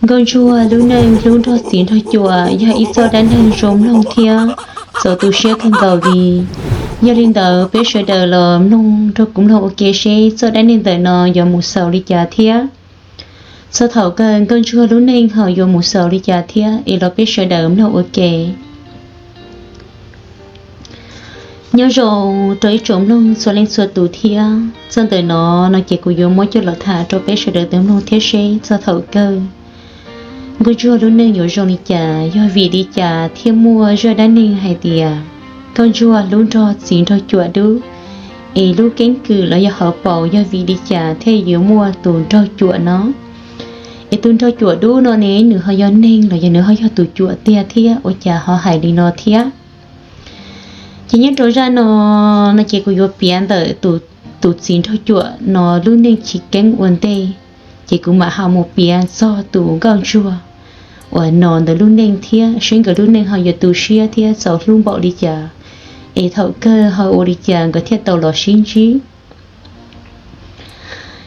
Nkauj ntsuag lub neej hlub nrog txiv nrog cuam yog ib txoj dab neeg zoo mloog thiab txaus tu siab kawg nkaus li. Yog li ntawd peb sawv daws los mloog nrog kuv mloog ua ke seb txoj dab neeg ntawm no yuav mus xaus li cas thiab txog thaum kawg nkauj ntsuag lub neej ho yuav mus xaus li cas thiab es los peb sawv daws mloog ua ke. Nyob zoo rau ib tsoom mloog txhua leej txhua tus thiab. Txoj ntawm no no ces kuv yuav muab coj los tham rau peb sawv daws tau mloog thiab seb txog thaum kawg nkauj ntsuag lub neej yuav zoo li cas, yog vim li cas thiaj muaj zaj dab neeg hais tias nkauj ntsuag hlub nrog txiv nrog cuam dub, es lub keeb kwm los yog hauv paus yog vim li cas thiaj yuav muaj tus nraug cuam no. Es tus nraug cuam dub no ne nws ho yog neeg los yog nws ho yog tus cuam tiag thiab, ua cas ho hais li no thiab? Ces nyob rau zaj no no ces kuv yuav piav ntawm tus txiv nraug cuam no lub neej chiv keeb ua ntej, ces kuv mam ho mus piav txog tus nkauj ntsuag uas no ntawd lub neej thiab seb nkawd lub neej ho yuav tu siab thiab txaus hlub npaum li cas, es thaum kawg ho ua li cas nkawd thiaj tau los sib ntsib.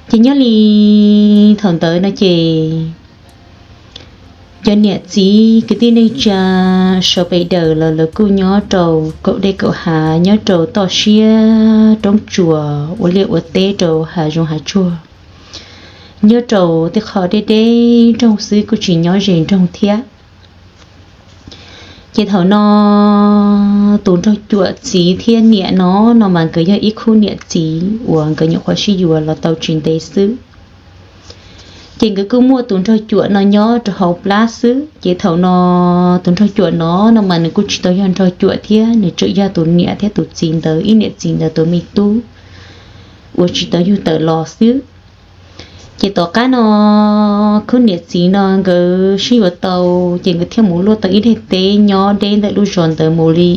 Ces nyob li thaum ntawd no ces cov niam txiv kwv tij neej tsa sawv pem daws los lawv kuj nyob rau kaum dej kaum hav, nyob rau toj siab roob tsuas ua liaj ua teb rau hav zoov hav tsuag, nyob rau tej qho deb deb nroog xwb kuj tsis nyob ze nroog thiab. Ces thaum no tus nraug cuam txiv thiab niam no no mas nkawd yog ib khub niam txiv uas nkawd nyuam qhuav sib yuav los tau tsis ntev xwb. Ces nkawd kuj muaj tus nraug cuam no nyob rau hauv plab xwb. Ces thaum no tus nraug cuam no no mas nws kuj tsis tau yog nraug cuam thiab, nws tseem yog tus niam thiab tus txiv ntawd ib niam txiv ntawd tus me tub uas tsis tau yug tawm los xwb. Ces tom qab no khub niam txiv no nkawd sib yuav tau, ces nkawd thiaj mus luaj tau ib daim teb nyob deb ntawm lub zos ntawd mus li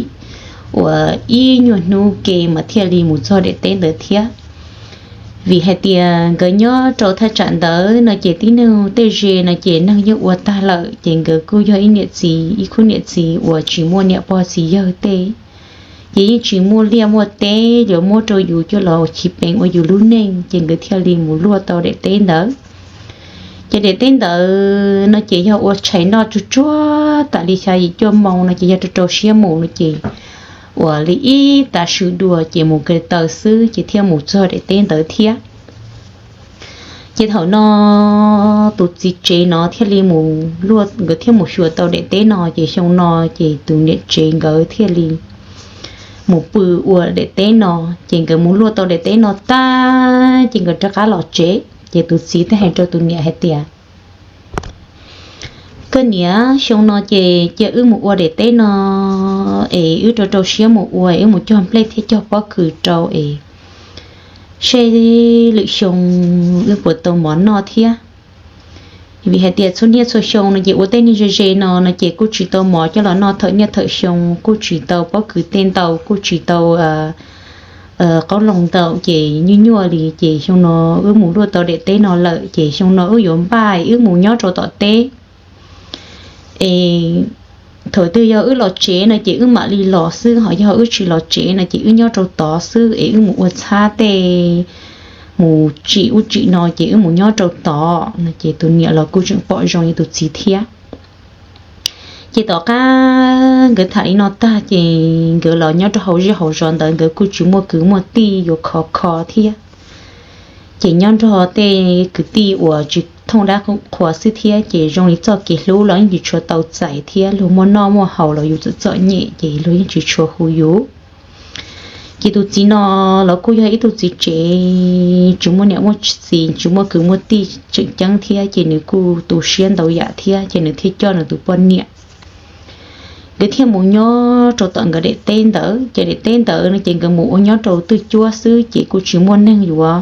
uas ib nyuag hnub ke mas thiaj li mus txog daim teb ntawd thiab. Vim hais tias nkawd nyob rau thaj tsam ntawd no ces tib neeg tej ze no ces neeg yeej ua tag lawm, ces nkawd kuj yog ib niam txiv ib khub niam txiv uas tsis muaj niam pog txiv yawg tej, ces yeej tsis muaj liaj muaj teb yuav muab rau yus coj los chiv peev ua yus lub neej, ces nkawd thiaj li mus luaj tau daim teb ntawd. Ces daim teb ntawd no ces yog ua tshais noj tsuag tsuag tas li xya yim cuaj moo no ces yog rau rau siab mus no ces uas li ib tav su dua ces mus kawg taw xwb ces thiaj mus txog daim teb ntawd thiab. Ces thaum no tus txiv tsev no thiaj li mus luaj, nkawd thiaj mus xyuas tau daim teb no, ces xyoo no ces tus niam tsev nkawd thiaj li mus pw ua daim teb no. Ces nkawd mus luaj tau daim teb no tag ces nkawd rov qab los tsev, ces tus txiv thiaj hais rau tus niam hais tias, koj niam, xyoo no ces cia wb mus ua daim teb no es wb rau rau siab mus ua, wb mus cog nplej thiab cog pob kws rau es seb lwm xyoo wb puas tau mov noj thiab. Vim hais tias txhua niaj txhua xyoo no ces ua tej niag ze ze no no ces kuj tsis tau mov coj los noj thawm niaj thawm xyoo, kuj tsis tau pob kws tej ntau, kuj tsis tau qoob loo ntau, ces nyuaj nyuaj li. Ces xyoo no wb mus luaj tau daim teb no lawm ces xyoo no wb yuav npaj wb mus nyob rau tom teb es thaum twg yog wb los tsev no ces wb mam li los xwb, ho yog wb tsis los tsev no ces wb nyob rau tod xwb es wb mus ua txhab tej, mus tsim ub tsim no ces wb mus nyob rau tod no. Ces tus niam los kuj tseem pom zoo li tus txiv thiab. Ces tom qab nkawd tham li no tag ces nkawd los nyob rau hauv zej hauv zos ntawd nkawd kuj tsis muaj kwv muaj tij yuav khov kho thiab. Ces nyob nrog tej kwv tij uas tsis thooj dab qhuas xwb thiab, ces zoo li txoj kev hlub los yeej tsis tshua tau txais thiab, luag muaj noj muaj haus los yus txom txom nyem ces luag yeej tsis tshua hu yus. Ces tus txiv no los kuj yog ib tug txiv tsev tsis muaj niam muaj txiv, tsis muaj kwv muaj tij tseem ceeb thiab, ces nws kuj tu siab ntau yam thiab, ces nws thiaj coj nws tus poj niam nkawd thiaj mus nyob rau tom nkawd daim teb ntawd. Ces daim teb ntawd no ces nkawd mus ua nyob rau twj cuab xwb, ces kuj tsis muaj neeg yuav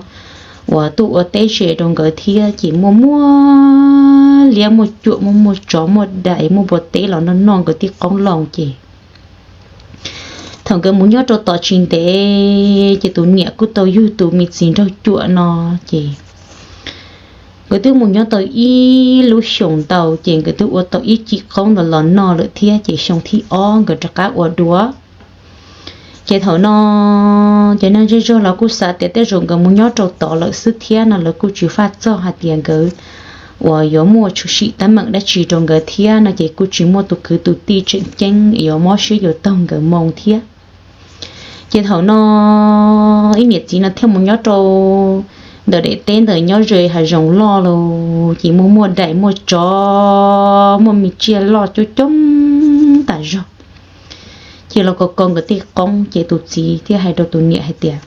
uas tuaj ua teb ze rau nkawd thiab, ces muaj muaj liab muaj cuam, muaj muaj tsov muaj dais, muaj npua teb los noj noj nkawd tib qoob loo. Ces thaum nkawd mus nyob rau tom tsis ntev ces tus niam kuj tau yug tus me txiv nraug cuam no. Ces nkawd twb mus nyob tau ib lub xyoos ntau, ces nkawd twb ua tau ib cim qoob ntawd los noj lawm thiab, ces xyoo thib ob nkawd rov qab ua dua. Ces thaum no cov neeg zej zog los kuj xav tias tej zaum nkawd mus nyob rau tod lawm xwb thiab no, lawv kuj tsis faj txog hais tias nkawd uas yuav muaj tshwm sim teeb meem dab tsi rau nkawd thiab no ces kuj tsis muaj tus kwv tus tij tseem ceeb yuav mob siab yuav taug nkawd moo thiab. Ces thaum no ib niam txiv no thiaj mus nyob rau ntawm daim teb ntawm nyob ze hav zoov loj los ces muaj muaj daim muaj tsov muaj me tsiaj loj coob coob tas zog. Ces los ko ko nkawd tej qoob ces tus txiv thiaj hais rau tus niam hais tias,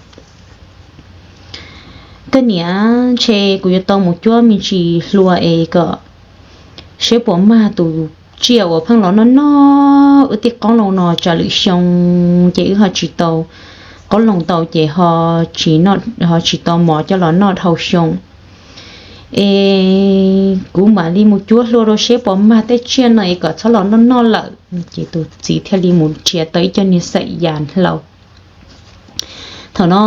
koj niam, ntshe kuv yuav tau mus cuab me ntsis hlua es kom seb puas mag tus tsiaj uas pheej los noj noj wb tej qoob loo no tsam lwm xyoo ces wb ho tsis tau qoob loo tau ces ho tsis tau mov coj los noj dhau xyoo. Es kuv mam li mus cuab hlua rau seb puas mag tej tsiaj no es kom txhob los noj noj lawm. Ces tus txiv thiaj li mus nrhiav tau ib co niag xaim yas hlau. Thaum no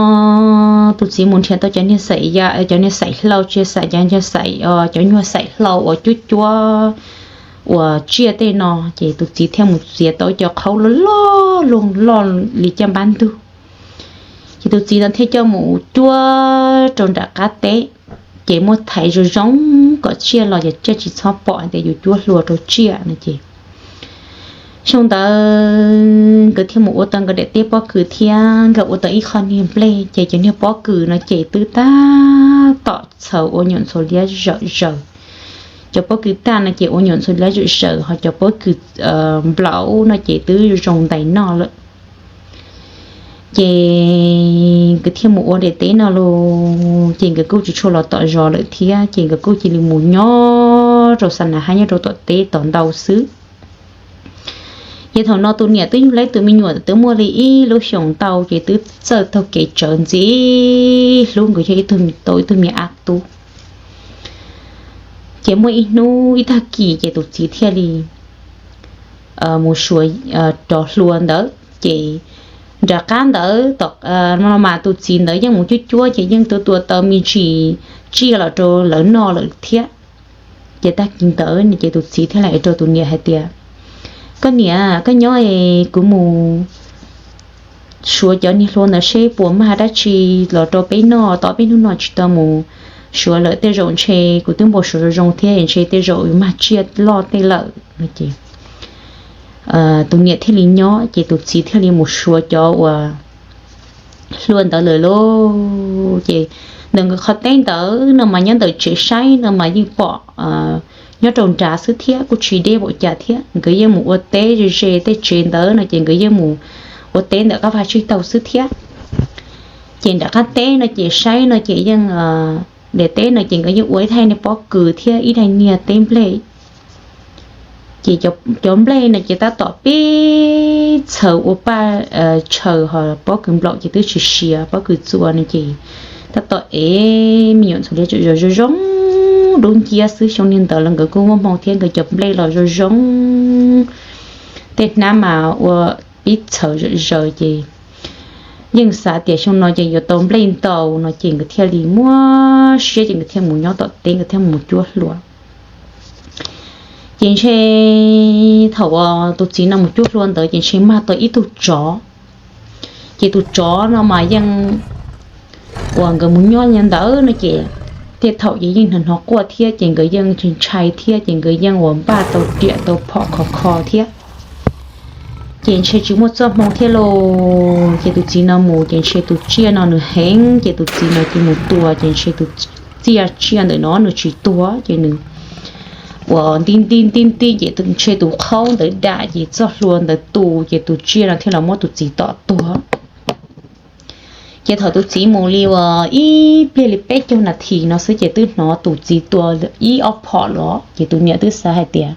tus txiv mus nrhiav tau cov niag xaim yas, cov niag xaim hlau, tsis xaim yas, cov xaim, cov nyuag xaim hlau uas cuab cuab uas tsiaj tej no, ces tus txiv thiaj mus txiav tau cov qhaub loj loj loj li caj npab ntug. Ces tus txiv no thiaj coj mus cuab rau nram qab teb, ces muab thaiv zoo zoo kom tsiaj los ces tsiaj tsis txhob pom hais tias yus cuab hlua rau tsiaj no ces xyoo ntawd nkawd thiaj mus ua tau nkawd daim teb pob kws thiab nkawd ua tau ib qho niag nplej ces cov niag pob kws no ces twb tab tom txhaws ua nyuam ntxhuav liab zawm zaws. Cov pob kws tag no ces ua nyuam ntxhuav liab zawm zaws, ho cov pob kws nplaum no ces twb zoo ntais noj lawm. Ces nkawd thiaj mus ua daim teb no los ces nkawd kuj tsis tshua los tom zos lawm thiab, ces nkawd kuj cia li mus nyob rau xa na hab nyob rau tom teb tom ntau xwb. Ces thaum no tus niam twb yug lawv tus me nyuam twb muaj li ib lub xyoos ntau ces twb txawj taug kev tsawv ntxiv hlub nkawd yog ib tug tau ib tug me ab tub. Ces muaj ib hnub ib tag kis ces tus txiv thiaj li mus suav rov hlua ntawd ces nram qab ntawd tom no mas tus txiv ntawd yeej mus cuab cuab ces yeej tua tua tau me ntsis tsiaj los rau lawv noj lawm thiab. Ces tag kis ntawd ces tus txiv thiaj li hais rau tus niam hais tias, koj niam, koj nyob es kuv mus suav cov niag hlua ntawd seb puas mag dab tsi los rau peb noj, tom peb hnub no tsis tau mus suav lawm tej zaum ntshe kuv twb npau suav zoo zoo thiab ntshe tej zaum mag tsiaj loj tej lawm no ces tus niam thiaj li nyob ces tus txiv thiaj li mus suav cov uas hlua ntawd lawm lauj. Ces ntawm nkawd qhov teb ntawd no mas nyob ntawm tsev saib no mas yeej pom nyob rau nrad xwb thiab kuj tsis deb npaum cas thiab, nkawd yeej mus ua teb ze ze tej tsev ntawd no ces nkawd yeej mus ua teb ntawm qab vaj tsib taug xwb thiab. Ces nram qab teb no ces saib no ces yeej, daim teb no ces nkawd yeej ua ib thaij niag pob kws thiab ib daim niag teb nplej. Ces cov nplej no ces tab tom pib txhaws ua paj tshaws ho pob kws nplaum ces twb tsis siav, pob kws txua no ces tab tom ev me nyuam ntxhuav liab zawm zaws zoo zoo dub nciab xwb. Xyoo niag ntawd los nkawd kuj muaj hmoo thiab, nkawd cov nplej los zoo zoo, tej hnab mas ua pib txhaws zawm zaws ces yeej xav tias xyoo no ces yuav tau nplej ntau no ces nkawd thiaj li muab siab ces nkawd thiaj mus nyob tom teb, nkawd thiaj mus cuab hlua. Ces ntshe thaum uas tus txiv no mus cuab hlua ntawd ces ntshe mag tau ib tug tsov. Ces tus tsov no mas yeej uas nkawd mus nyob li ntawd no ces tej thaum ces yeej hnov hnov quaj thiab ces nkawd yeej ntshai thiab ces nkawd yeej uas npaj tau riam tau phom khov kho thiab. Ces ntshe tsis muaj txoj hmoo thiab lauj. Ces tus txiv no mus ces ntshe tus tsiaj no nws heev ces tus txiv no ces mus tua ces ntshe tus tsiaj tsiaj ntawm no nws tsis tuag ces nws uas nti nti nti nti ces ntshe tus qhaub ntawd dam ces txoj hlua ntawd tu ces tus tsiaj no thiaj los muab tus txiv tom tuag. Ces thaum tus txiv mus li uas ib pliag li peb caug nas this no xwb ces twb hnov tus txiv tua ib ob phom los ces tus niam twb xav hais tias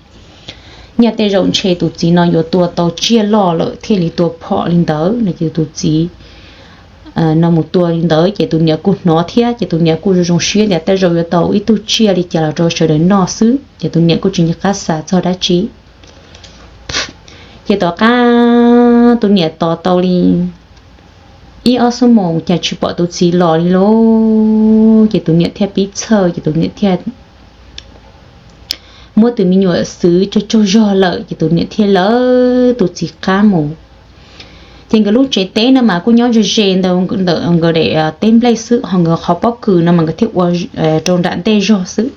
nyaj tej zaum ntshe tus txiv no yuav tua tau tsiaj loj lawm thiaj li tua phom li ntawd no ces tus txiv no mus tua li ntawd ces tus niam kuj hnov thiab ces tus niam kuj zoo zoo siab tias tej zaum yuav tau ib tug tsiaj li cas los rau sawv daws noj xwb ces tus niam kuj tsis nco qab xav txog dab tsi. Ces tom qab tus niam tos tau li ib ob xuab moos cas tsis pom tus txiv los li lauj. Ces tus niam thiaj pib txhawj ces tus niam thiaj muab tus me nyuam xwb tsaug tsaug zog lawm ces tus niam thiaj lawv tus txiv qab mus. Ces nkawd lub tsev teb no mas kuj nyob ze ze ntawm nkawd daim teb nplej xwb ho nkawd qhov pob kws no mas nkawd thiaj ua rau nram ntej zog xwb.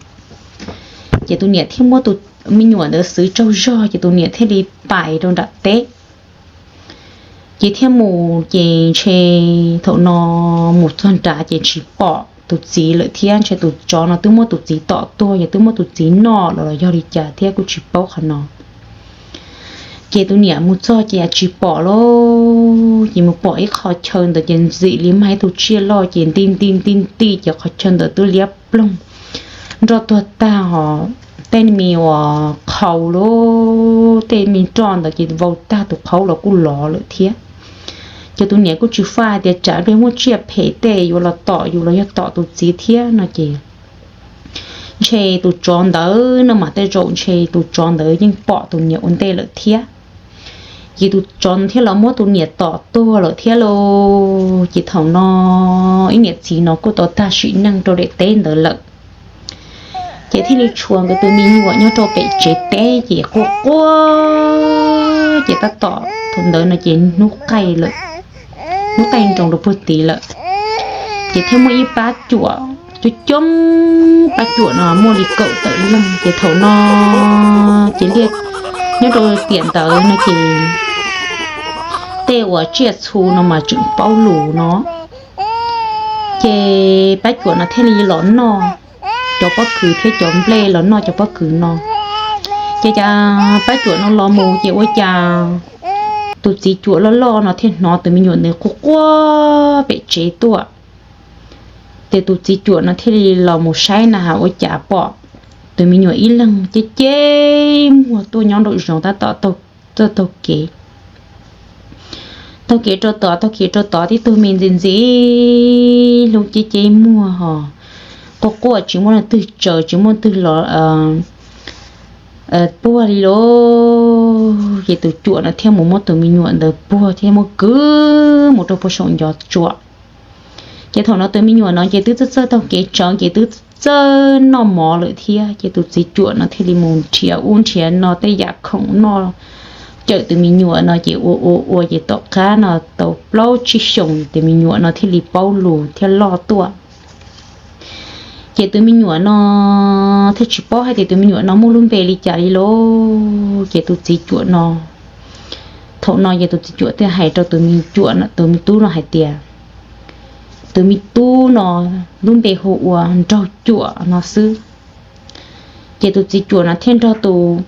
Ces tus niam thiaj muab tus me nyuam ntawd xwb tsaug zog ces tus niam thiaj li pais rau nram teb. Ces thiaj mus ces ntshe thaum no mus txog nrad ces tsis pom tus txiv lawm thiab, ntshe tus tsov no twb muab tus txiv tom tuag, yog twb muab tus txiv noj los yog li cas thiab kuj tsis paub qhov no. Ces tus niam mus txog ces tsis pom lauj, ces mus pom ib qho chaw ntawd ces ntxim li mag ib tug tsiaj loj ces nti nti nti nti ces qhov chaw ntawd twb liab ploog, nroj tuag tag hos tej me uas qhau lauj, tej me nroj ntawd ces vau tag, tus qhaub los kuj lov lawm thiab. Ces tus niam kuj tsis faj hais tias tsam pliag muaj tsiaj phem tej yuav los tom yus los yog tom tus txiv thiab no ces ntshe tus tsov ntawd no mas tej zaum ntshe tus tsov ntawd yeej pom tus niam ua ntej lawm thiab. Ces tus tsov thiaj los muab tus niam tom tuag lawm thiab lauj. Ces thaum no ib niam txiv no kuj tau tag sim neej rau daim teb ntawd lawm. Ces thiaj li tshuav nkawd tus me nyuam nyob rau pem tsev teb ces quaj quaj ces tab tom thaum ntawd no ces hnub qaij lawm, hnub qaij nroos rau puag tid lawm. Ces thiaj muaj ib pab cuam coob coob, pab cuam no muaj li kaum tawm leeg ces thaum no ces liaj nyob rau tiam ntawd no ces tej uas tsiaj txhu no mas tseem paub lus no. Ces pab cuam no thiaj li los noj cov pob kws thiab cov nplej, los noj cov pob kws no. Ces cas pab cuam no los mus ces ua cas tus txiv cuam loj loj no thiaj hnov tus me nyuam ntawd quaj quaj pem tsev tuaj. Ces tus txiv cuam no thiaj li los mus saib na has ua cas pom tus me nyuam ib leeg ceb ceb muag tuaj nyob nraum zoov tab tom taug kev. Taug kev rau tod, taug kev rau tod, tib tug me ntxim ntxim hlub ceb ceb muag hos quaj quaj tsis muaj leej twg tsaws tsis muaj leej twg los puag li lauj. Ces tus cuam no thiaj mus muab tus me nyuam ntawd puag thiab muab kwv mus rau puag saum ncov tsua. Ces thaum no tus me nyuam no ces twb txawj txawj taug kev tsawv ces twb txawj noj mov lawm thiab. Ces tus txiv cuam no thiaj li mus nrhiav ub nrhiav no tej yam khoom noj cawm tus me nyuam no ces ua ua ua ces tom qab no tau plaub tsib xyoos tus me nyuam no thiaj li paub lus thiab loj tuaj. Ces tus me nyuam no thiaj tsis paub hais tias tus me nyuam no muaj lub npe li cas li lauj. Ces tus txiv cuam no, thaum no ces tus txiv cuam thiaj hais rau tus me cuam, tus me tub no hais tias tus me tub no lub npe hu ua Nraug Cuam no xwb. Ces tus txiv cuam no thiaj nrog tus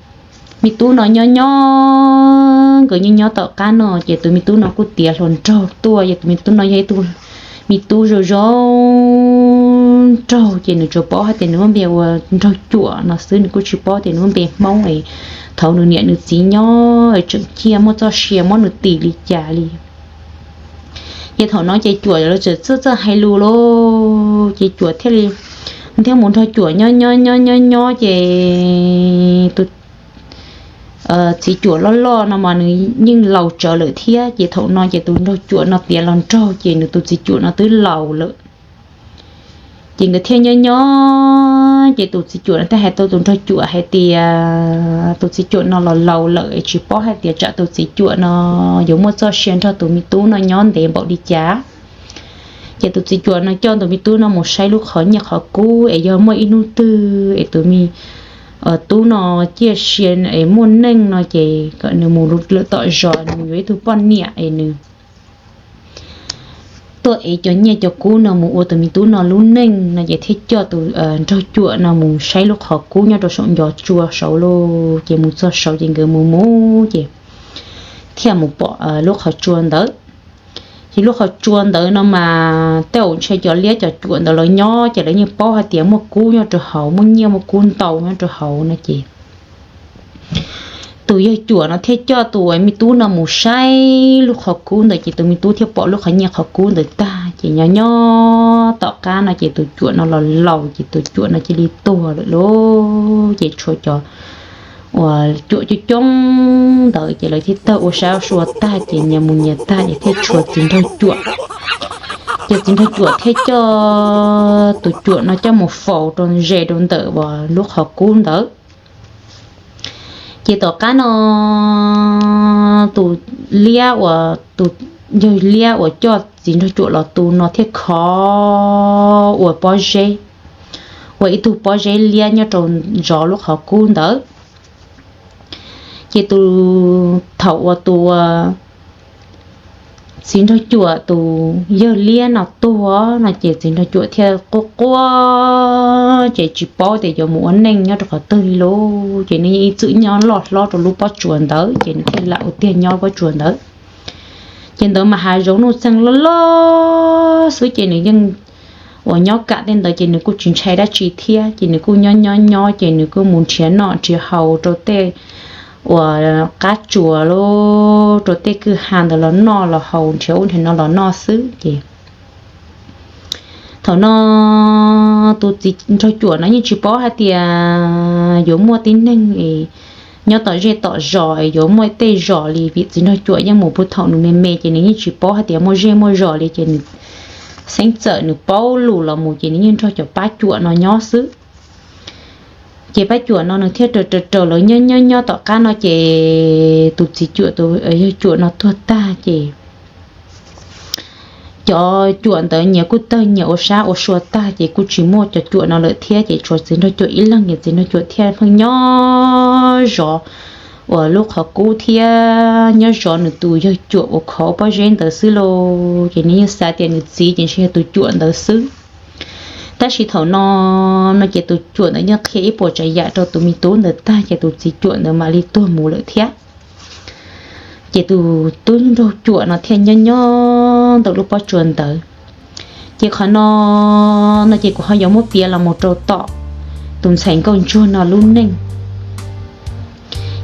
me tub no nyob nyob, nkawd nyob nyob tom qab no ces tus me tub no kuj tiav hluas nraug tuaj. Ces tus me tub no yog ib tug me tub zoo zoo nraug ces nws tsuas paub hais tias nws lub npe ua Nraug Cuam no xwb, nws kuj tsis paub tias nws lub npe Hmoob es thaum nws niam nws txiv nyob tseem ciaj muaj txoj sia muab nws tim li cas li. Ces thaum no ces cuam lawv txawm txawj txawj hais lus lauj. Ces cuam thiaj li, thiaj mus nrog cuam nyob nyob nyob nyob nyob ces tus txiv cuam loj loj no mas nws yeej laus tsawv lawm thiab. Ces thaum no ces tus nraug cuam no tiav los nraug ces nws tus txiv cuam no twb laus lawm. Ces nkawd thiaj nyob nyob ces tus txiv cuam no thiaj hais tau tus nraug cuam hais tias tus txiv cuam no los laus lawm es tsis paub hais tias tsam tus txiv cuam no yuav muaj txoj sia nrog tus me tub no nyob ntev npaum li cas. Ces tus txiv cuam no coj tus me tub no mus saib lub qhov nyiaj qhov kub es yog muaj ib hnub twg es tus me tub no ciaj sia es muaj neej no ces kom nws mus lawm tom zos nws mus yuav ib tug poj niam es nws tuaj ev cov nyiaj cov kub no mus ua tus me tub no lub neej no ces thiaj coj tus nraug cuam no mus saib lub qhov kub nyob rau saum ncov tsua saud lauj. Ces mus txog saud ces nkawd mus mus ces thiaj mus pom lub qhov tsua ntawd. Ces lub qhov tsua ntawd no mas tej zaum ntshe cov liab cov cuam ntawd los nyob ces lawv yeej paub hais tias muaj kub nyob rau hauv, muaj nyiaj muaj kub ntau nyob rau hauv no ces tus yawg cuam no thiaj coj tus me tub no mus saib lub qhov kub ntawd ces tus me tub thiaj pom lub qhov nyiaj qhov kub ntawd tag ces nyob nyob tom qab no ces tus cuam no los laus ces tus cuam no cia li tuag lawm lauj. Ces tshuav cov uas cuam coob coob ntawd ces lawv thiaj tawg ua sab sua tag ces nyias mus nyias tag ces thiaj tshuav txiv nraug cuam. Ces txiv nraug cuam thiaj coj tus cuam no coj mus faus rau ze rau ntawm uas lub qhov kub ntawd. Ces tom qab no tus liab uas, tus yawg liab uas coj txiv nraug cuam los tu no thiaj khov ua pob zeb, ua ib tug pob zeb liab nyob rau zov lub qhov kub ntawd. Ces tus, thaum uas tus txiv nraug cuam tus yawg liab no tuag no ces txiv nraug cuam thiaj quaj quaj ces tsis paub tias yuav mus ua neej nyob rau qhov twg li lauj. Ces nws yeej ib txwm nyob loj hlob rau lub pob tsuas ntawd ces nws thiaj lam ua tiag nyob pob tsuas ntawd. Ces ntawd mas hav zoov nuj txeeg loj loj xwb ces nws yeej uas nyob kam tej ntawd ces nws kuj tsis ntshai dab tsi thiab. Ces nws kuj nyob nyob nyob ces nws kuj mus nrhiav noj nrhiav haus rau tej uas qab tsuas los rau tej kwj ha ntawd los noj los haus, nrhiav ub nrhiav no los noj xwb ces thaum no tus txiv nraug cuam no yeej tsis paub hais tias yuav muaj tib neeg nyob tom zej tom zos, yuav muaj tej zos li, vim txiv nraug cuam yeej mus puag thaum nws me me ces nws yeej tsis paub hais tias muaj zej muaj zos li ces nws xeeb txawm nws paub lus los mus ces nws yeej nrog cov pab cuam no nyob xwb. Ces pab cuam no nws thiaj raws raws raws lawv nyob nyob nyob tom qab no ces tus txiv cuam tus yawg cuam no tuag tag ces cov cuam ntawd nyias kuj tawg nyias ua sab ua sua tag ces kuj tsis muaj cov cuam no lawm thiab ces tshuav txiv nraug cuam ib leeg ces txiv nraug cuam thiaj pheej nyob zov uas lub qhov kub thiab nyob zov nws tus yawg cuam uas khov pob zeb ntawd xwb lauj. Ces nws yeej xav tias nws txiv ces ntshe yog tus cuam ntawd xwb. Tab sis thaum no no ces tus cuam ntawd nyob qhia ib puas tsav yam rau tus me tub ntawd tag ces tus txiv cuam ntawd mam li tuag mus lawm thiab. Ces tus tub nraug cuam no thiaj nyob nyob ntawm lub pob tsuas ntawd. Ces qhov no no ces kuv ho yuav muab piav los mus rau tom tus ntxhais nkauj ntsuag no lub neej.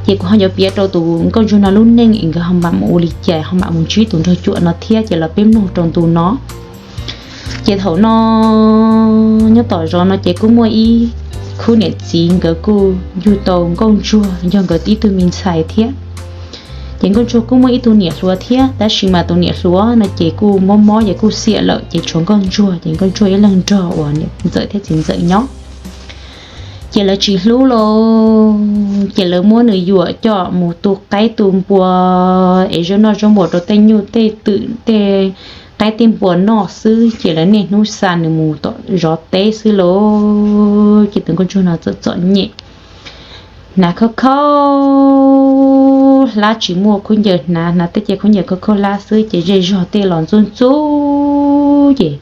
Ces kuv ho yuav piav rau tus nkauj ntsuag no lub neej es nkawd ho mam mus ua li cas ho mam mus ntsib tus nraug cuam no thiab ces los peb mloog rau ntu no. Ces thaum no nyob tom zos no ces kuj muaj ib khub niam txiv nkawd kuj yug tau nkauj ntsuag yog nkawd ib tug me ntxhais thiab. Ces nkauj ntsuag kuj muaj ib tug niam hluas thiab tab sis mas tus niam hluas no ces kuj mob mob ces kuj xiam lawm ces tshuav nkauj ntsuag ces nkauj ntsuag ib leeg nrog uas niam ntxawm thiab txiv ntxawm nyob. Ces lawv tsis hlub lawm ces lawv muab nws yuam coj mus tu qaib tu npua es zaub noj zaub npua rau tej nyuj tej twm tej qaib tej npua noj xwb ces lawv niaj hnub xa nws mus tom zov teb xwb lauj. Ces tus nkauj ntsuag no txawm txom nyem, hnav khaub khaub hlab tsis muaj khaub ncaws hnav, hnav tej ce khaub ncaws khaub khaub hlab xwb ces zej zog tej los ntxub ntxub ces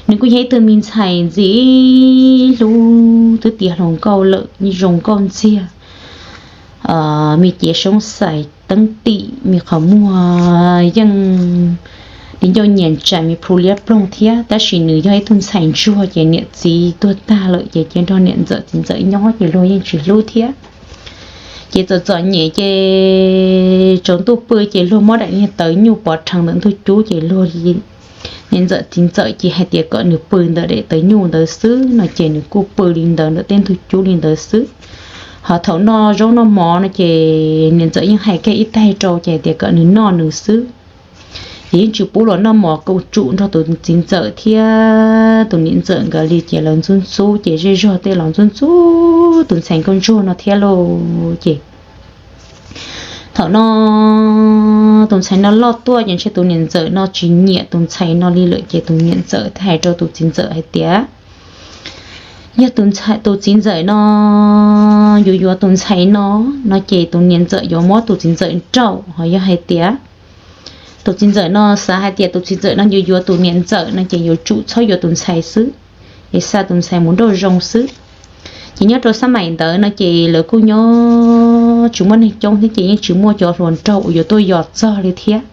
nws kuj yog ib tug me ntxhais ntxim hlub twb tiav hluas nkauj lawm zoo nkauj ntxiag, me cev soob xais teeb tim, me qhov muag yeej li ncauj nyias ntsais me plhu liab ploog thiab tab sis nws yog ib tug ntxhais ntsuag ces niam txiv tuag tag lawm ces cia nrog niam ntxawm txiv ntxawm nyob ces luag yeej tsis hlub thiab. Ces txom txom nyem ces tsaus ntuj pw ces luag muab daim niag tawv nyuj pov rhees ntawm ntug cub ces luag niam ntxawm txiv ntxawm ces hais tias kom nws pw ntawm daim tawv nyuj ntawd xwb no ces nws kuj pw li ntawd ntawm tej ntug cub li ntawd xwb. Ho thaum noj zaub noj mov no ces niam ntxawm yeej hais kiag ib taig rau ces hais tias kom nws noj nws xwb. Ces yeej tsis pub los noj mov kom tsum nrog tus txiv ntxawm thiab tus niam ntxawm nkawd li ces lawv ntxub ntxub ces zej zog tej los ntxub ntxub tus ntxhais nkauj ntsuag no thiab lauj. Ces thaum no tus ntxhais no loj tuaj ces ntshe tus niam ntxawm no tsis nyiam tus ntxhais no li lawm ces tus niam ntxawm thiaj hais rau tus txiv ntxawm hais tias yog tus txiv ntxawm no yuav yuav tus ntxhais no no ces tus niam ntxawm yuav muab tus txiv ntxawm nrauj. Ho yog hais tias tus txiv ntxawm no xav hais tias tus txiv ntxawm no yuav yuav tus niam ntxawm no ces yuav tsum txhob yuav tus ntxhais xwb, es xa tus ntxhais mus nrauj zoo xwb. Ces nyob rau xab maim ntawd no ces lawv kuj nyob tsis muaj neeg coob thiab ces yeej tsis muaj cov hluas nraug uas yuav tuaj yos txog li thiab,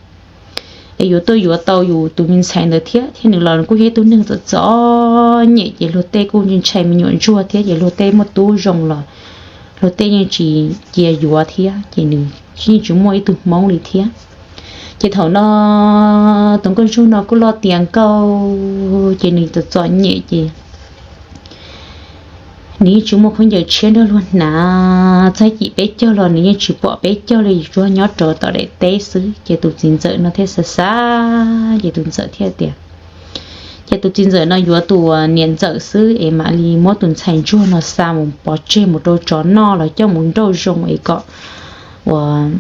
es yuav tuaj yuav tau yus tus me ntxhais ntawd thiab. Thiab nws los kuj yog ib tug neeg txom txom nyem ces luag tej kuj ntshai me nyuam ntsuag thiab ces luag tej muaj tub zoo los luag tej yeej tsis cia yuav thiab ces nws yeej tsis muaj ib tug hmoob li thiab. Ces thaum no tus nkauj ntsuag no kuj loj tiav nkauj ces nws txom txom nyem ces nws yeej tsis muaj khaub ncaws tshiab nrog luag hnav, txog cim peb caug los nws yeej tsis pom peb caug li, tsuas nyob rau tom daim teb xwb. Ces tus txiv ntxawm no thiaj xav xav ces tus ntxawm thiaj tias, ces tus txiv ntxawm no yuav tus niam ntxawm xwb es mam li muab tus ntxhais ntsuag no xa mus pov tseg mus rau tsov noj los coj mus nrauj zoo es kom uas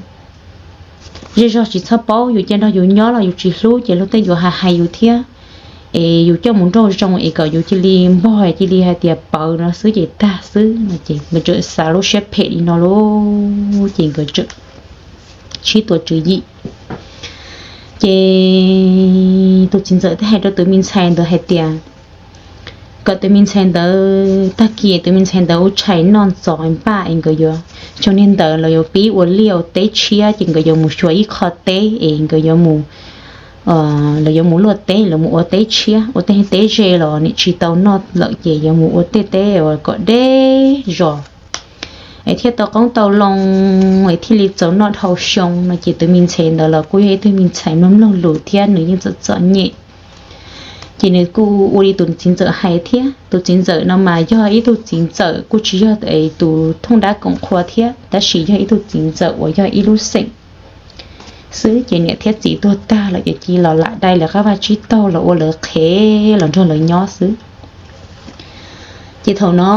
zej zog tsis txhob paub, yus cia nrog yus nyob los yus tsis hlub ces luag tej yuav hais hais yus thiab. es yus coj mus nrauj zoo es kom yus cia li npog cia li hais tias pawv no xwb ces tag xwb no ces nkawd txawm xav lub siab phem li no lauj ces nkawd txawm sib tuav tswv yim. Ces tus txiv ntxawm thiaj hais rau tus me ntxhais ntawd hais tias kom tus me ntxhais ntawd tag kis tus me ntxhais ntawd ua tshais noj ntxov npaj es nkawd yuav, xyoo niag ntawd los yuav pib ua liaj ua teb tshiab ces nkawd yuav mus xyuas ib qho teb es nkawd yuav mus, lawv yuav mus luaj teb, lawv mus ua teb tshiab, ua tej teb ze los nim tsis tau noj lawm ces yuav mus ua tej teb uas kom deb zos es thiaj tau qoob tau loo es thiaj li txaus noj dhau xyoo no ces tus me ntxhais ntawd los kuj yog ib tug me ntxhais mloog mloog lus thiab nws yeej txom txom nyem. Ces nws kuj ua li tus txiv ntxawm hais thiab. Tus txiv ntxawm no mas yog ib tug txiv ntxawm kuj tsis yog tus thooj dab koom qhua thiab, tab sis yog ib tug txiv ntxawm uas yog ib lub xeem xwb. Ces niam thiab txiv tuag tag lawm ces cia los lam dai lawv qab vaj tsib taug los ua lawv qhev los nrog lawv nyob xwb. Ces thaum no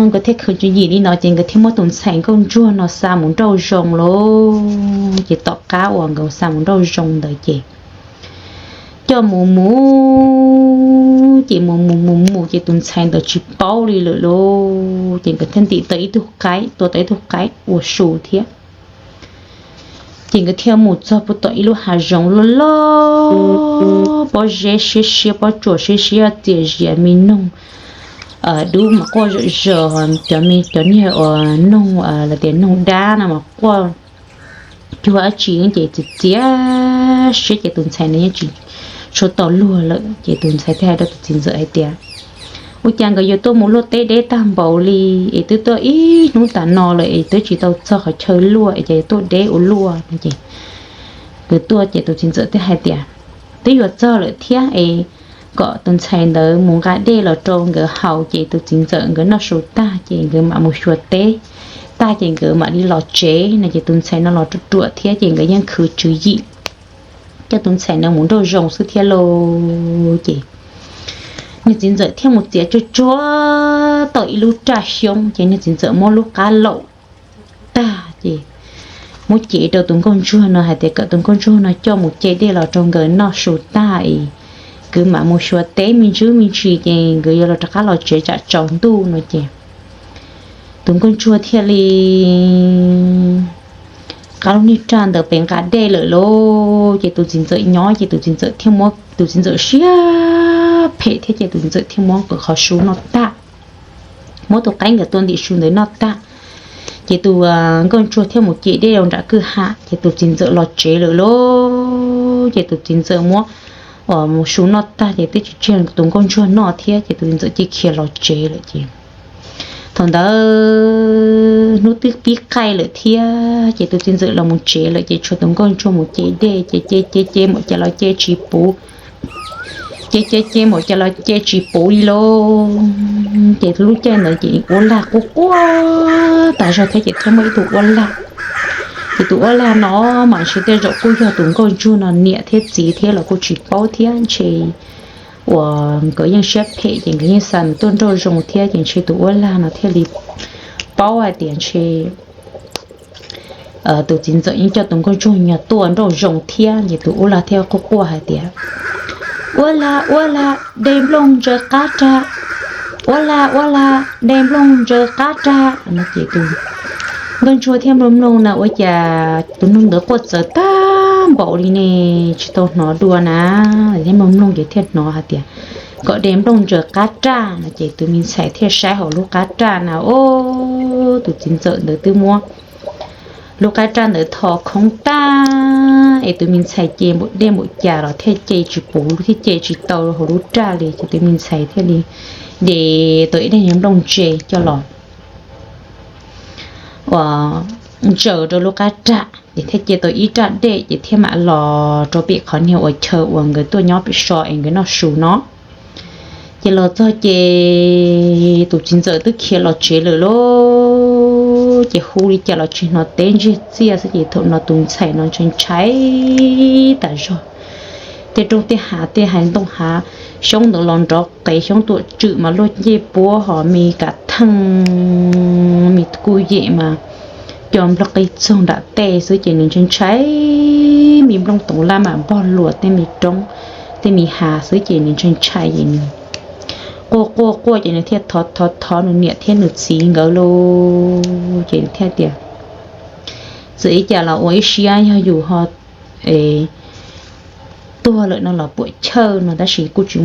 nkawd thiaj khwv tswv yim li no ces nkawd thiaj muab tus ntxhais nkauj ntsuag no xa mus nrauj zoo lauj. Ces tom qab uas nkawd xa mus nrauj zoo ntawd ces coj mus mus ces mus mus mus mus ces tus ntxhais ntawd tsis paub li lawm lauj. Ces nkawd thiaj ntim tau ib tug qaib, tua tau ib tug qaib ua su thiab. Ces nkawd thiaj mus txog puag tom ib lub hav zoov loj loj, pob zeb siab siab, pob tsuas siab siab, txias zias, me noog dub mas quaj zom zaws, cov me cov niag uas noog, lawv tias noog dab no mas quaj cuag dab tsi ces txias txias siab ces tus ntxhais no yeej tsis tshua tau luag lawm. Ces tus ntxhais thiaj hais rau tus txiv ntxawm hais tias, ua cas nkawd yuav tuaj mus luaj teb deb tag npaum li es twb tuaj ib hnub tas no lawm es twb tsis tau txog qhov chaw luaj es cas tuaj deb ua luaj no ces nkawd tuaj ces tus txiv ntxawm thiaj hais tias, twb yuav txog lawm thiab es kom tus ntxhais ntawd mus nqa dej los rau nkawd haus ces tus txiv ntxawm nkawd noj su tag ces nkawd mam mus xyuas teb tag ces nkawd mam li los tsev no ces tus ntxhais no los ruam ruam thiab ces nkawd yeej khwv tswv yim coj tus ntxhais no mus nrauj zoo xwb thiab lauj. Ces niag txiv ntxawm thiaj mus txiav tsuag tsuag tau ib lub raj xyoob ces niag txiv ntxawm muab lub qab laum tag ces muab cev rau tus nkauj ntsuag no hais tias kom tus nkauj ntsuag no coj mus ce dej los rau nkawd noj su tag es nkawd mam mus xyuas teb me ntsis me ntsis ces nkawd yuav los rov qab los tsev tsam tsaus ntuj no ces tus nkauj ntsuag thiaj li qab lub niag raj ntawd pem nqa dej lawm lauj. Ces tus txiv ntxawm nyob ces tus txiv ntxawm thiaj muab, tus txiv ntxawm siab phem thiab ces tus txiv ntxawm thiaj muab nkawd qhov su noj tag, muab tus qaib nkawd tua ntim su ntawd noj tag. Ces tus nkauj ntsuag thiaj mus ce dej rau nram kwj ha ces tus txiv ntxawm los tsev lawm lauj. Ces tus txiv ntxawm muab su noj tag ces twb tsis tseg tus nkauj ntsuag noj thiab ces tus txiv ntxawm cia khiav los tsev lawm ces thaum ntawd hnub twb pib qaij lawm thiab ces tus txiv ntxawm los mus tsev lawm ces tshuav tus nkauj ntsuag mus ce dej ces ce ce ce mus cas los ce tsis puv, ce ce ce mus cas los ce tsis puv li lauj. Ces lub caij ntawd ces ua lag quaj quaj tas zog thiab ces thiaj muaj ib tug uab lag. Ces tus uab lag no mas ntshe tej zaum kuj yog tus nkauj ntsuag no niam thiab txiv thiab los kuj tsis paub thiab ntshe uas nkawd yeej siab phem ces nkawd yeej xa nws tuaj nrauj zoo thiab ces ntshe tus uab lag no thiaj li paub hais tias ntshe tus txiv ntxawm yeej coj tus nkauj ntsuag no tuaj nrauj zoo thiab ces tus uab lag thiaj quaj quaj hais tias, uab lag uab lag, de nplooj ntsaws qab rag, uab lag uab lag, de nplooj ntsaws qab rag no ces tus nkauj ntsuag thiaj mloog mloog na ua cas tus noog ntawd quaj txawv tag npaum li ne, tsis tau hnov dua na, thiaj mloog mloog ces thiaj hnov hais tias kom de nplooj ntsaws qab raj no ces tus me ntxhais thiaj saib hauv lub qab raj na, o, tus txiv ntxawm ntawd twb muab lub qab raj ntawd tho khoob tag es tus me ntxhais ce npaum dej npaum cas los thiaj ce tsis puv, thiaj ce tsis tau hauv lub raj li ces tus me ntxhais thiaj li de tau ib daim nplooj ntse coj los uas ntsaws rau lub qab raj ces thiaj ce tau ib raj dej ces thiaj mam los rau pem qhov niag uas chaw uas nkawd tuaj nyob pem so es nkawd noj su no. Ces los txog ces tus txiv ntxawm twb khiav los tsev lawm lauj. Ces hu li cas los tsis hnov teb ntsiag txiaj xwb ces thaum no tus ntxhais no ntshai ntshai tas zog. Tej roob tej hav tej haiv ntoo hav xyoob ntawd los nrov qees, xyoob tuam tswm mas luaj ncej puab hos me kav theej me kuj yem mas co nplooj qis txoog nram tej xwb ces nws ntshai ntshai. Me nplooj toov laj mam npog luas tej me roob tej me hav xwb ces nws ntshai ntshai ces nws quaj quaj quaj ces nws thiaj thov thov thov nws niam thiab nws txiv nkawd lauj. Ces nws thiaj tias, txawm ib cas los ua ib siab, yog yus ho tuag lawm no los puam chawj no, tab sis kuj tsis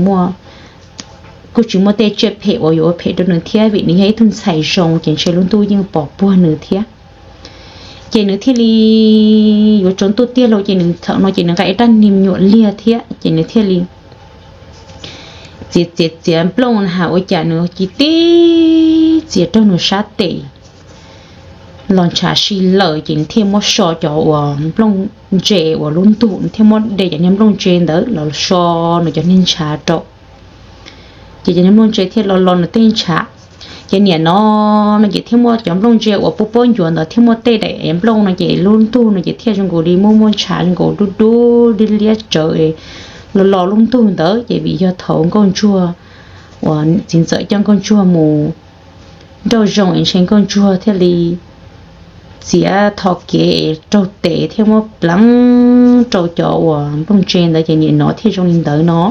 muaj tej tsiaj phem uas yuav ua phem rau nws thiab, vim nws yog ib tug ntxhais zoo ces ntshe lub ntuj yeej pov puag nws thiab. Ces nws thiaj li yuav tsaus ntuj tiag lauj, ces nws thaum no ces nws nqa ib rab niag me nyuam liag thiab, ces nws thiaj li txiav txiav txiav nplooj na has ua cas nws ci tib txiav raug nws sab tes los ntshav si lawm, ces nws thiaj muab so cov uas nplooj ntse uas lub ntug, nws thiaj muab de cov niag nplooj ntse ntawd los so nws cov niag ntshav rau. Ces cov niag nplooj ntse thiaj los los nws tej ntshav. Ces niam no no ces thiaj muab cov nplooj ntse uas puab puab ncuav ntawd thiaj muab tej daim nplooj no ces lub ntug no ces thiaj zoo nkaus li muaj muaj ntshav zoo nkaus dub dub liab liab tsawv los los lub ntug ntawd. Ces vim yog thaum nkauj ntsuag uas txiv ntxawm coj nkauj ntsuag mus nrauj zoo es ntshe nkauj ntsuag thiaj li txiav tho kev es raug tes thiaj muab pleev rau cov uas nplooj ntse ntawd ces niam no thiaj zoo li ntawd no.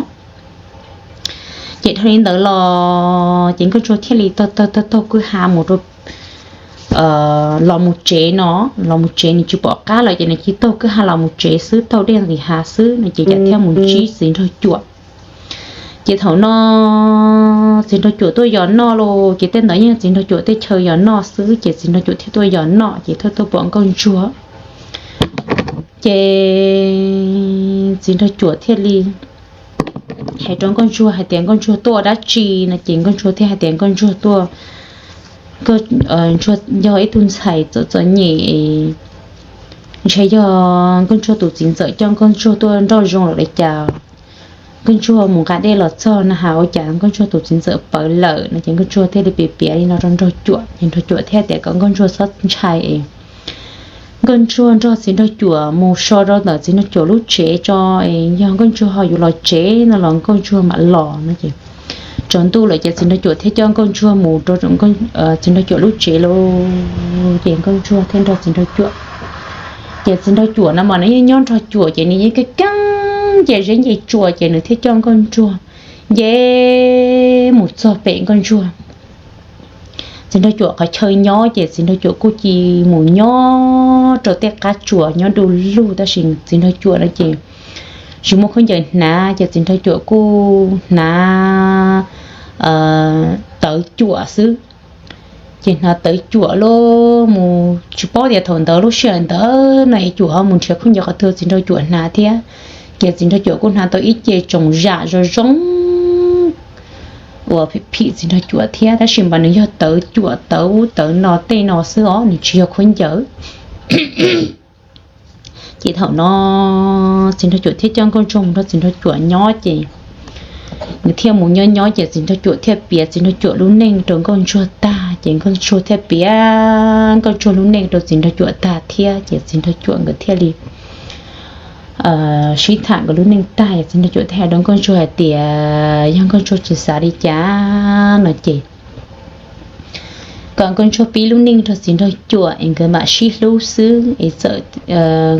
Ces dhau li ntawd los ces nkauj ntsuag thiaj li taug taug taug kwj ha mus rau los mus tsev no, los mus tsev nws tsis pom qab lawm ces nws cia li taug kwj ha los mus tsev xwb, taug dej nqis hav xwb no ces cas thiaj mus ntsib txiv nraug cuam. Ces thaum no txiv nraug cuam tuaj yos noj los ces tej ntawd yeej txiv nraug cuam tej chaw yos noj xwb, ces txiv nraug cuam thiaj tuaj yos noj ces thiaj tuaj pom nkauj ntsuag. Ces txiv nraug cuam thiaj li hais rau nkauj ntsuag hais tias nkauj ntsuag tuaj dab tsi no ces nkauj ntsuag thiaj hais tias nkauj ntsuag tuaj, ntsuag yog ib tug ntxhais txom txom nyem, ntshe yog nkauj ntsuag tus txiv ntxawm coj nkauj ntsuag tuaj nrauj zoo lawm li cas. Nkauj ntsuag mus nqa dej los txog na has ua cas nkauj ntsuag tus txiv ntxawm pawv lawm no ces nkauj ntsuag thiaj li piav piav li no rau nraug cuam ces nraug cuam thiaj tias kom nkauj ntsuag txhob ntshai es nkauj ntsuag nrog txiv nraug cuam mus so rau ntawm txiv nraug cuam lub tsev tso, yog nkauj ntsuag ho yuav los tsev no los nkauj ntsuag mam los no ces tsaus ntuj lawm ces txiv nraug cuam thiaj coj nkauj ntsuag mus rau txiv nraug cuam lub tsev lauj. Ces nkauj ntsuag thiaj nrog txiv nraug cuam, ces txiv nraug cuam no mas nws yeej nyob nrog cuam ces nws yeej keej keej ces zeb nce tsua ces nws thiaj coj nkauj ntsuag nce mus txog pem nkauj ntsuag txiv nraug cuam qhov chaw nyob ces txiv nraug cuam kuj cia li mus nyob rau tej qab tsuas nyob du lug tab sis txiv nraug cuam no ces tsis muaj khaub ncaws hnav ces txiv nraug cuam kuj hnav tawv cuam xwb. Ces hnav tawv cuam los mus tsis paub tias thaum ntawd lub sij hawm ntawd no es cuam ho mus nrhiav khaub ncaws qhov twg txiv nraug cuam hnav thiab. Ces txiv nraug cuam kuj hnav tau ib ce tsoos zam zoo zoo uas phim txiv nraug cuam thiab tab sis mas nws yog tawv cuam tawv ub tawv no tej no xwb os nws tsis yog khaub ncaws. Ces thaum no txiv nraug cuam thiaj coj nkauj ntsuag mus nrog txiv nraug cuam nyob ces nws thiaj mus nyob nyob ces txiv nraug cuam thiaj piav txiv nraug cuam lub neej rau nkauj ntsuag tag ces nkauj ntsuag thiaj piav nkauj ntsuag lub neej rau txiv nraug cuam tag thiab ces txiv nraug cuam nkawd thiaj li sib tham nkawd lub neej tag es txiv nraug cuam thiaj hais rau nkauj ntsuag hais tias yog nkauj ntsuag tsis xav li cas no ces kom nkauj ntsuag pib lub neej rau txiv nraug cuam es nkawd mam sib hlub xwb es txawm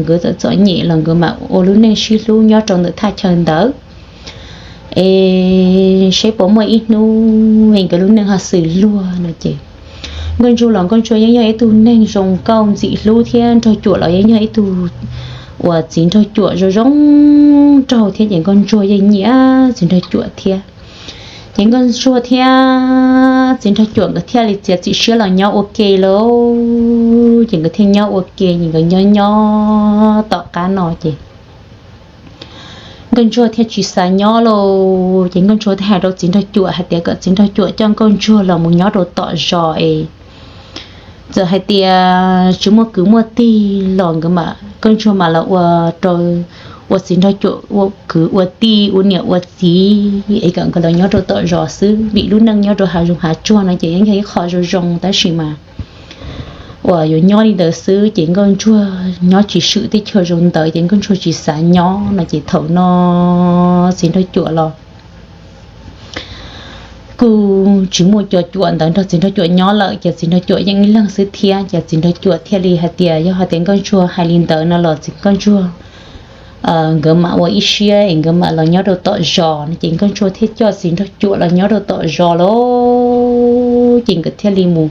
nkawd txawm txom nyem los nkawd mam ua lub neej sib hlub nyob rau ntawm thaj chaw ntawd es seb puas muaj ib hnub es nkawd lub neej ho xws luag no ces nkauj ntsuag los nkauj ntsuag yeej yog ib tug neeg zoo nkauj ntxim hlub thiab nraug cuam los yeej yog ib tug uas txiv nraug cuam zoo zoo nraug thiab ces nkauj ntsuag yeej nyiam txiv nraug cuam thiab. Ces nkauj ntsuag thiab txiv nraug cuam nkawd thiaj li txiav txim siab los nyob ua ke lauj. Ces nkawd thiaj nyob ua ke ces nkawd nyob nyob tom qab no ces nkauj ntsuag thiaj tsis xav nyob lauj. Ces nkauj ntsuag thiaj hais rau txiv nraug cuam hais tias kom txiv nraug cuam coj nkauj ntsuag los mus nyob rau tom zos es txawm hais tias tsis muaj kwv muaj tij los nkawd mam, nkauj ntsuag mam los ua rau, ua txiv nraug cuam ua kwv ua tij ua niam ua txiv es kom nkawd los nyob rau tom zos xwb vim lub neej nyob rau hav zoov hav tsuag no ces yeej yog ib qho zoo zoo tab sis mas uas yuav nyob li ntawd xwb ces nkauj ntsuag nyob tsis swm teb chaws zoo ntawd ces nkauj ntsuag tsis xav nyob no ces thaum no txiv nraug cuam los kuj tsis muaj cov cuam ntawd nrog txiv nraug cuam nyob lawm ces txiv nraug cuam yeej ib leeg xwb thiab ces txiv nraug cuam thiaj li hais tias yog hais tias nkauj ntsuag hais li ntawd no los txiv nkauj ntsuag nkawd mam ua ib siab es nkawd mam los nyob rau tom zos no. Ces Nkauj Ntsuag thiaj coj txiv nraug cuam los nyob rau tom zos lauj. Ces nkawd thiaj li mus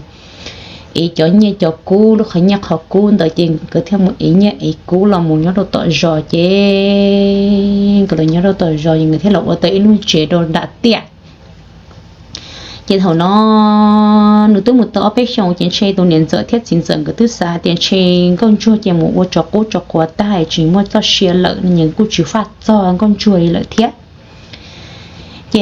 ev cov nyiaj cov kub, lub qhov nyiaj qhov kub ntawd ces nkawd thiaj mus ev nyiaj ev kub los mus nyob rau tom zos. Ces nkawd los nyob rau tom zos ces nkawd thiaj los ua tau ib lub tsev rau nram tiaj. Ces thaum no nws twb mus tau ob peb xyoos ces ntshe tus niam ntxawm thiab txiv ntxawm nkawd twb xav tias ntshe Nkauj Ntsuag ces mus ua tsov qub tsov quav tag tsis muaj txoj sia lawm no, nws kuj tsis faj txog Nkauj Ntsuag li lawm thiab. Ces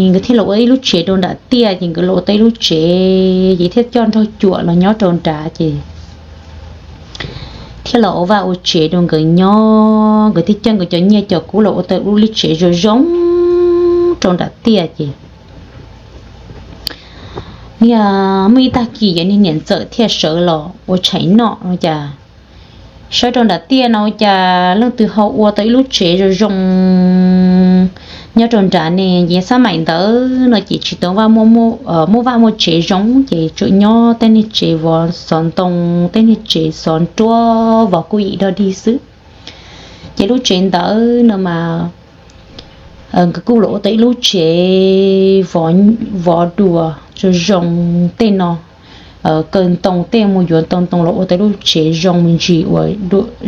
nkawd thiaj los ua ib lub tsev rau nram tiaj, ces nkawd los ua tau ib lub tsev ces thiaj coj nraug cuam los nyob rau nrad ces thiaj los ua vaj ua tsev rau nkawd nyob. Nkawd thiaj coj nkawd cov nyiaj cov kub los ua tau ib lub tsev zoo zoo rau nram tiaj ces niag muaj ib tag kis ces niag niam ntxawm thiaj sawv los ua tshais noj no cas sawv rau nram tiaj no ua cas leej twg ho ua tau ib lub tsev zoo zoo nyob rau nrad ne. Ces xab maim ntawd no ces tsis tau muaj vaj muaj tsev zoo ces tsuas nyob tej niag tsev vov xov ntoo, tej niag tsev xov nruab vov kuj yim dog dig xwb. Ces lub tsev ntawd no mas nkawd kuj los ua tau ib lub tsev vov dua zoo zoo tej no, kaw ntoo tej mus yuav ntoo ntoo los ua tau lub tsev zoo me ntsis,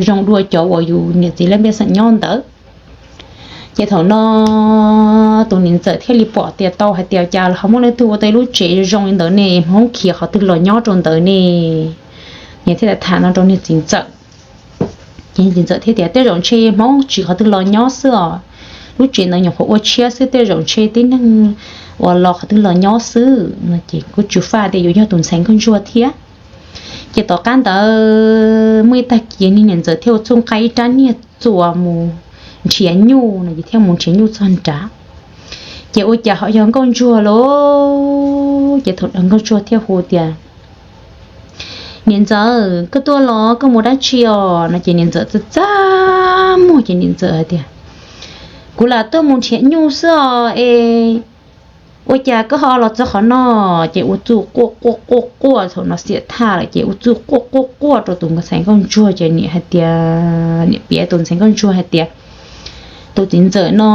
zoo dua cov uas yus niam txiv leej pej xeem nyob ntawd. Ces thaum no tus niam ntxawm thiaj li pom tias tau hais tias cas ho muaj leej twg ua tau ib lub tsev zoo zoo li ntawd ne, Hmoob khiav qhov twg los nyob rau ntawd ne. Nws thiaj tham no rau niag txiv ntxawm. Ces txiv ntxawm thiaj tias tej zaum ntshe Hmoob tsis qhov twg los nyob xwb os, lub tsev ntawd nyuam qhuav ua tshiab xwb, tej zaum ntshe tib neeg uas los qhov twg los nyob xwb no. Ces kuj tsis faj tias yuav yog tus ntxhais Nkauj Ntsuag thiab. Ces tom qab ntawd muaj ib tag kis niag niam ntxawm thiaj ua txuj nqa ib rab niag txuas mus nrhiav nyuj no, ces thiaj mus nrhiav nyuj txog nrad. Ces ua cas ho yog Nkauj Ntsuag lauj. Ces thaum ntawd Nkauj Ntsuag thiaj hu tias, Niam ntxawm, koj tuaj los koj mus dab tsi os? No ces niam ntxawm txaj txaj muag ces niam ntxawm hais tias, Kuv lam tuaj mus nrhiav nyuj xwb os es ua cas koj ho los txog qhov no? Ces ua txuj quaj quaj quaj quaj, thaum no xiam thaj lawm ces ua txuj quaj quaj quaj rau tus ntxhais Nkauj Ntsuag ces niam hais tias, niam piav tus ntxhais Nkauj Ntsuag hais tias, Tus txiv ntxawm no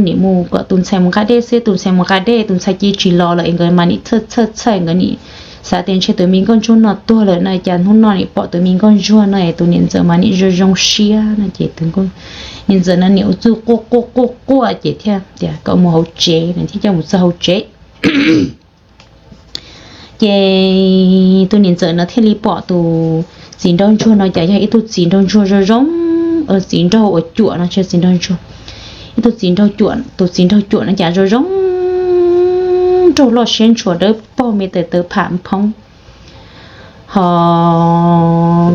nim mus kom tus ntxhais mus nqa dej xwb, tus ntxhais mus nqa dej tus ntxhais cia tsis los lawm es nkawd mas nim txhawj txhawj txhawj, nkawd nim xav tias ntshe tus me Nkauj Ntsuag no tuag lawm no, cas hnub no nim pom tus me Nkauj Ntsuag no es tus niam ntxawm mas nim zoo zoo siab no. Ces niam ntxawm no nim ua txuj quaj quaj quaj quaj ces thiaj tias kom mus hauv tsev no, thiaj coj mus txog hauv tsev. Ces tus niam ntxawm no thiaj li pom tus txiv nraug ntsuag no cas yog ib tug txiv nraug ntsuag zoo zoo, txiv nraug uas cuam no tsis txiv nraug ntsuag, ib tug txiv nraug cuam, tus txiv nraug cuam no cas zoo zoo nraug loj siab ntshua dawb paug me tes taw pham phoob. Ho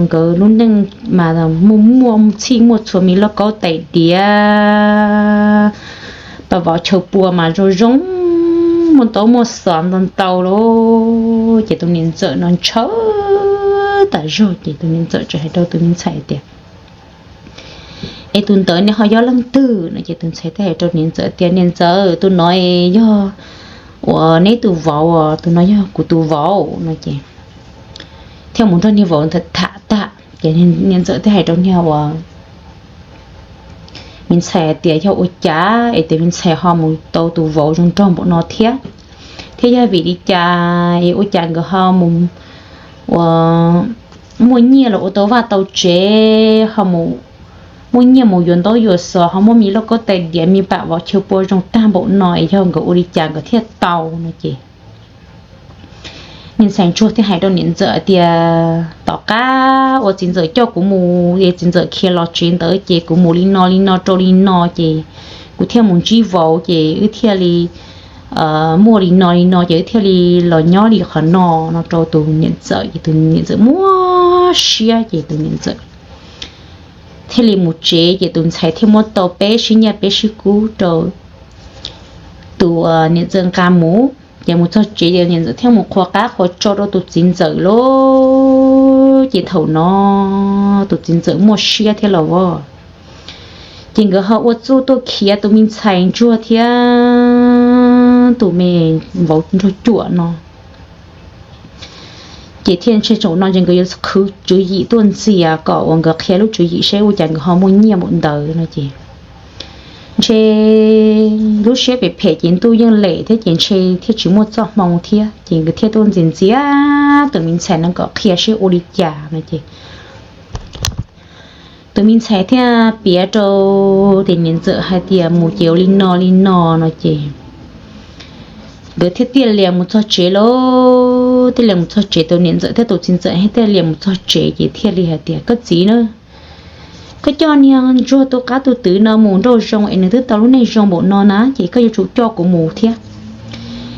nkawd lub neej mas muaj muaj txhij muaj txhua me lauj kaub tais diav, pas vov chaw pua mas zoo zoo, muaj ntaub muaj xov ntau ntau lauj. Ces tus niam ntxawm no ntshaw tas zog ces tus niam ntxawm txawm hais rau tus me ntxhais tias, Es tus ntawd ne ho yog leej twg no? Ces tus ntxhais thiaj hais rau niam ntxawm tias, Niam ntxawm, tus no yog uas neb tus vauv, tus no yog kuv tus vauv no. Ces thiaj mus nrog niag vauv ntawd tham tag ces niam ntxawm thiaj hais rau niag uas me ntxhais tias, Yog ua cas es tus me ntxhais ho mus tau tus vauv zoo nraug npaum no thiab? Thiab yog vim li cas es ua cas nkawd ho mus ua muaj nyiaj los ua tau vaj tau tsev, ho muaj nyiaj mus yuav ntaub yuav xov, ho muaj me lauj kaub tais diav me pam vov chaw pua zoo tag npaum no es yog nkawd ua li cas nkawd thiaj tau no? Ces niag ntxhais ntsuag thiaj hais rau niam ntxawm tias, Tom qab uas txiv ntxawm coj kuv mus es txiv ntxawm khiav los tsev ntawd ces kuv mus li no li no rau li no ces kuv thiaj mus ntsib vauv ces wb thiaj li muaj li no li no ces wb thiaj li los nyob li qhov no, no rau tus niam ntxawm. Ces tus niam ntxawm muab siab ces tus niam ntxawm thiaj li mus tsev. Ces tus ntxhais thiaj muab tau peb sib nyiaj peb sib kub rau tus niam ntxawm nqa mus. Ces mus txog tsev ces niam ntxawm thiaj mus qhuas qab qhuas tso rau tus txiv ntxawm lauj. Ces thaum no tus txiv ntxawm muaj siab thiab los as, ces nkawd ho ua txuj tuaj khiav tus me ntxhais ntsuag thiab tus me vauv nraug cuam no. Ces thiaj ntshe thaum no ces nkawd yuav khwv tswv yim tuaj ntxias kom uas nkawd qhia lub tswv yim seb ua cas nkawd ho muaj nyiaj npaum ntawd no ces ntshe lub siab phem phem ces ntuj yeej lem thiab ces ntshe thiaj tsis muaj txoj hmoo thiab ces nkawd thiaj tuaj ntxias ntxias tus me ntxhais no kom qhia seb ua li cas no ces tus me ntxhais thiaj piav rau tus niam ntxawm hais tias mus ces ua li no li no no ces nkawd thiaj tiaj lias mus txog tsev lauj. Tiaj lias mus txog tsev, tus niam ntxawm thiab tus txiv ntxawm thiaj tiaj lias mus txog tsev ces thiaj li hais tias, Koj txiv na, koj coj niag ntsuag tu qab tu twv no mus nrauj zoo es nws twb tau lub neej zoo npaum no na ces koj yuav tsum coj kuv mus thiab.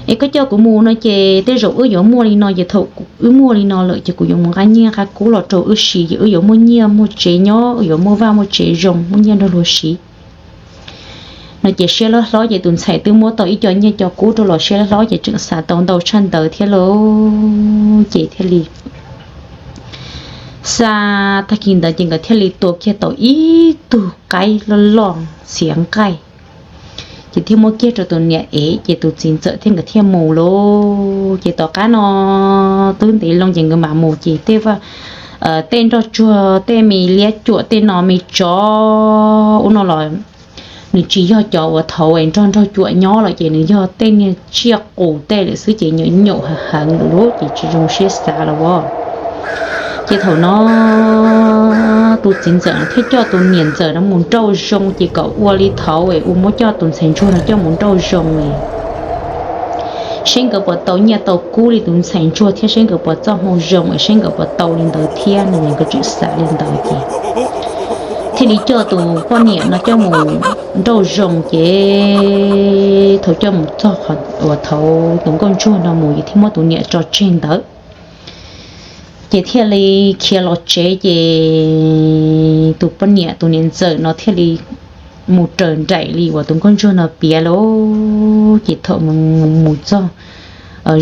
Es koj coj kuv mus no ces tej zaum wb yuav muaj li no ces thaum wb muaj li no lawm ces kuv yuav mus nqa nyiaj nqa kub los rau wb siv ces wb yuav muaj nyiaj muaj tsev nyob, wb yuav muaj vaj muaj tsev zoo, muaj nyiaj nrog luag siv no ces siab hlob hlob ces tus ntxhais twb muab tau ib co nyiaj co kub rau los siab hlob hlob ces tseem xav tau ntau tshaj ntawd thiab lauj ces thiaj li xa. Tag kis ntawd ces nkawd thiaj li tua kiag tau ib tug qaib loj loj xiav nqaij ces thiaj muab kiag rau tus niam ev ces tus txiv ntxawm thiab nkawd thiaj mus lauj. Ces tom qab no twb ntev loo ces nkawd mam mus ces tej vaj, tej nroj tsuag, tej me liab cuam, tej no me tsov ub no los nws tsis yog cov uas thaum es nrog nroj cuam nyob lawm ces nws yog tej niag tsiaj qus tej lawm xwb ces nyaum nyaum heev heev lawm ces tsis zoo siab xav los as. Ces thaum no tus txiv ntxawm thiaj coj tus niam ntxawm no mus nrauj zoo ces kom ua li thaum es ua muab coj tus ntxhais ntsuag no coj mus nrauj zoo es seb nkawd puas tau nyiaj tau kub li tus ntxhais ntsuag thiab seb nkawd puas txoj hmoo zoo es seb nkawd puas tau li ntawd thiab no nkawd tseem xav li ntawd ces thiaj li coj tus poj niam no coj mus nrauj zoo ces thaum coj mus txog qhov uas thaum tus nkauj ntsuag no mus ces thiaj muab tus niam tso tseg ntawd ces thiaj li khiav los tsev ces tus poj niam tus niam ntxawm no thiaj li mus raws nraim li uas tus nkauj ntsuag no piav lauj. Ces thaum mus txog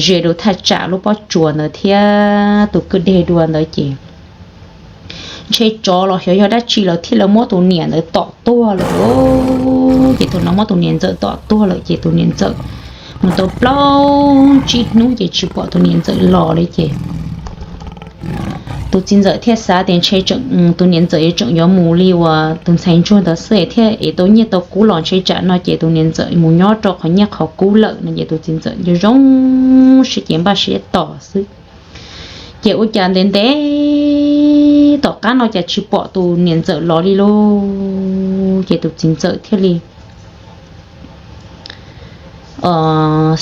ze rau thaj tsam lub pob tsuas ntawd thiab tus kwj deg dua ntawd ces ntshe tsov los xyov yog dab tsi los thiaj li muab tus niam ntawd tom tuag lawm lauj. Ces thaum no muab tus niam ntxawm tom tuag lawm ces tus niam ntxawm mus tau plaub tsib hnub ces tsis pom tus niam ntxawm los li ces tus txiv ntxawm thiaj xav tias ntshe tus niam ntxawm yuav tseem yuav mus li uas tus ntxhais ntsuag ntawd xwb thiaj ev tau nyiaj tau kub los ntshe tsam no ces tus niam ntxawm mus nyob rau qhov nyiaj qhov kub lawm no ces tus txiv ntxawm nco zoo siab ces npaj siab tos xwb. Ces ua cas ntev ntev tom qab no cas tsis pom tus niam ntxawm los li lauj. Ces tus txiv ntxawm thiaj li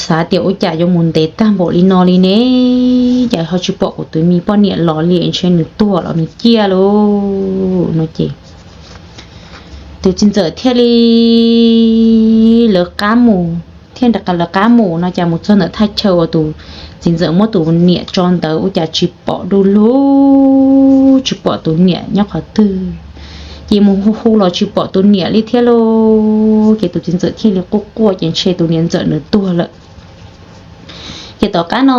xav tias ua cas yuav mus ntev tag npaum li no li ne, cas ho tsis pom kuv tus me poj niam los li, ntshe nws tuag los nws ciaj lauj no ces tus txiv ntxawm thiaj li lawv qab mus, thiaj rov qab lawv qab mus no cas mus txog ntawm thaj chaw uas tus txiv ntxawm muab tus niam tso ntawd ua cas tsis pom du lug, tsis pom tus niam nyob qhov twg. Ces mus hu hu los tsis pom tus niam li thiab lauj. Ces tus txiv ntxawm thiaj li quaj quaj ces ntshe tus niam ntxawm nws tuag lawm. Ces tom qab no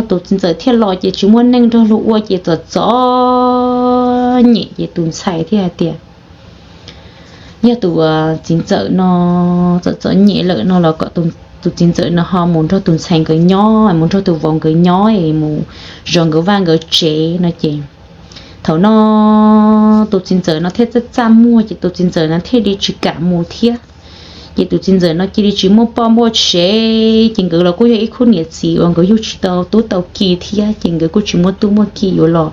tus txiv ntxawm thiaj los ces tsis muaj neeg nrog luag ua ces txom txom nyem ces tus ntxhais thiaj hais tias yog tus txiv ntxawm no txom txom nyem lawm no los kom tus txiv ntxawm no ho mus nrog tus ntxhais nkawd nyob, mus nrog tus vauv nkawd nyob es mus zov nkawd vaj nkawd tsev no ces thaum no tus txiv ntxawm no thiaj txaj txaj muag ces tus txiv ntxawm no thiaj li tsis kam mus thiab. Ces tus txiv ntxawm no cia li tsis muaj poj muaj sev, ces nkawd los kuj yog ib khub niam txiv uas nkawd yug tsis tau tub tau ki thiab, ces nkawd kuj tsis muaj tub muaj ki yuav los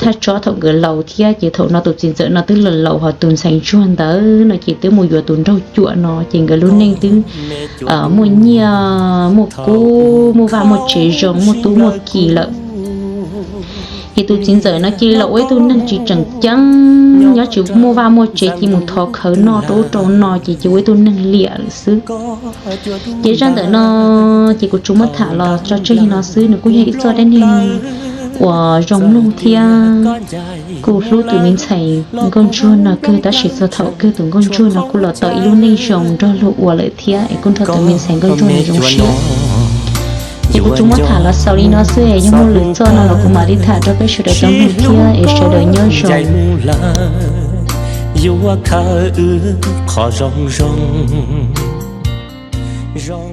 thaj tsob thaum nkawd laus thiab. Ces thaum no tus txiv ntxawm no twb laus laus, ho tus ntxhais ntsuag ntawd no ces twb mus yuav tus nraug cuam no, ces nkawd lub neej twb muaj nyiaj muaj kub, muaj vaj muaj tsev zoo, muaj tub muaj ki lawm. Ces tus txiv ntxawm no cia li los ua ib tug neeg tsis tseem ceeb, nyob tsis muaj vaj muaj tsev, cia mus thov khawv noj rau ub rau no, ces cia ua ib tug neeg liam lawm xwb. Ces zaj ntawm no ces kuv tsuas muab tham los tso tseg li no xwb, nws kuj yog ib txoj dab neeg uas zoo mloog thiab kuj hlub tus me ntxhais nkauj ntsuag no kawg, tab sis txog thaum kawg tus nkauj ntsuag no kuj los tau ib lub neej zoo nrog luag ua lawm thiab es kuj nrog tus me ntxhais nkauj ntsuag no zoo siab. Ces kuv tsuas muab tham los xaus li no xwb, yog muaj lwm txoj no los kuv mam li tham rau peb sawv daws tau mloog thiab es sawv daws nyob zoo. Yuav khaws wb qhov zoo zoo, zoo